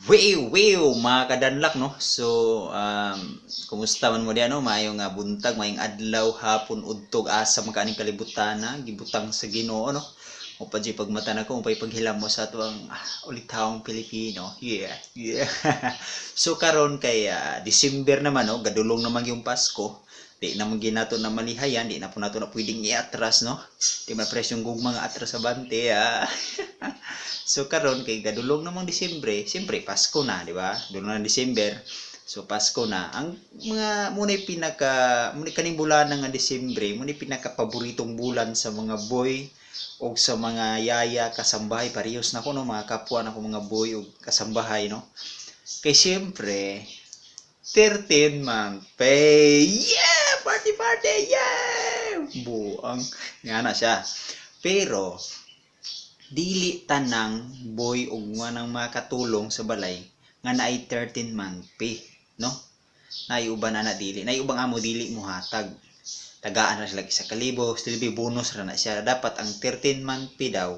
Wew, wew, mga kadanlak, no? So, kumusta man mo diyan, no? Maayong nga buntag, maayong adlaw, hapon, udtog, asa man kaaning kalibutan na, gibutang sa Ginoo, no? Mo pa pagmata nako, mo pa paghilam mo sa atuang ulitawong Pilipino. Yeah. So karon kay December naman, no? Gadulong naman yung Pasko. Di naman ginato na malihayan, di na po nato na pwedeng iatras, no? Di man presyong gugma nga atras sa bante, ah. So karon kay gadulong namang Disyembre, siyempre Pasko na, di ba? Dulong na December. So Pasko na. Ang mga muna'y pinaka muna'y kaning bulan nga Disyembre, muna'y pinaka paboritong bulan sa mga boy o sa mga yaya kasambahay, parehas na ko, no, mga kapwa na ko mga boy o kasambahay, no. Kay siyempre 13 month pay. Yeah! Party party! Yeah! Buang nga na siya. Pero dili tanang boy ug mga makatulong sa balay nga naay 13 month pay, no? Naay uban na dili, naay ubang amo dili mohatag. Tagaan ra sila isa kalibo, still be bonus ra na siya. Dapat ang 13 month pay daw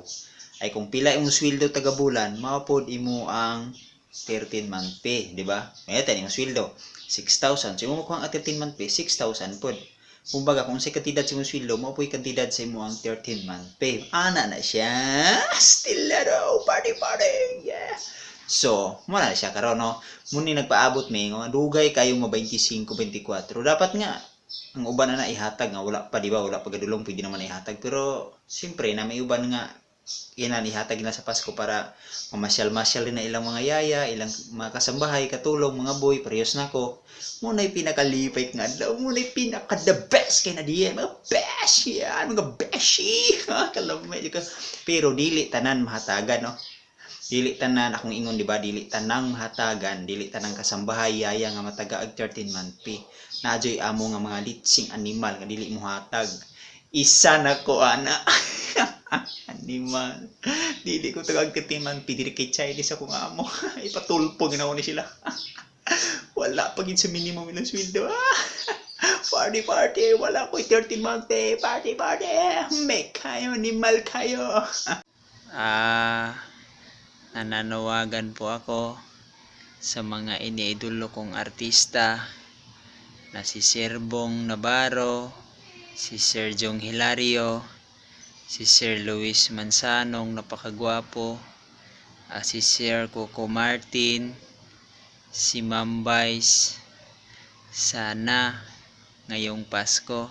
ay kung pila imong sweldo taga bulan, mao pod imo ang 13 month pay, di ba? May imong sweldo 6,000. So imo makuha ang 13 month pay 6,000 pod. Kumbaga, kung sa kantidad sa imong sweldo, mao po'y kantidad sa imo ang 13 month pay. Ana na siya. Still party party. Yeah. So, mo na siya karon, no. Muni nagpaabot mi nga dugay kayo ma 25 24. Dapat nga ang uban na ihatag nga wala pa, di ba? Wala pa gadulong, pwede naman ihatag, pero siyempre na may uban nga ina ihatag na sa Pasko para mamasyal-masyal din na ilang mga yaya, ilang mga kasambahay, katulong, mga boy, parehas nako. Muna'y pinakalipay nga adlaw, muna'y pinaka the best kay na diyan, mga best yan, mga beshi. Kalamay ka. Pero dili tanan mahatagan, no? Dili tanan akong ingon, di ba? Dili tanang mahatagan, dili tanang kasambahay, yaya nga mataga og 13 month pay. Naadyoy amo nga mga litsing animal nga dili mohatag. Isa na ko ana. Animal. Dili ko tagag 13 month pay, dili kay Chinese akong amo. Ipatulpo ginawa ni sila. Wala pa gid sa minimum ilang sweldo. Ah! Party party, wala ko 13 month pay. Party party. Make kayo, animal kayo. Ah, nananawagan po ako sa mga iniidolo kong artista na si Sir Bong Navarro, si Sir Jong Hilario, si Sir Luis Manzanong napakagwapo, si Sir Coco Martin, si Ma'am Vice. Sana ngayong Pasko,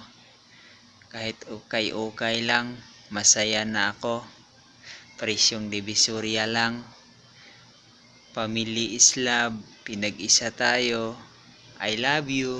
kahit ukay-ukay lang, masaya na ako. Presyong Divisoria lang. Family is love, pinag-isa tayo. I love you.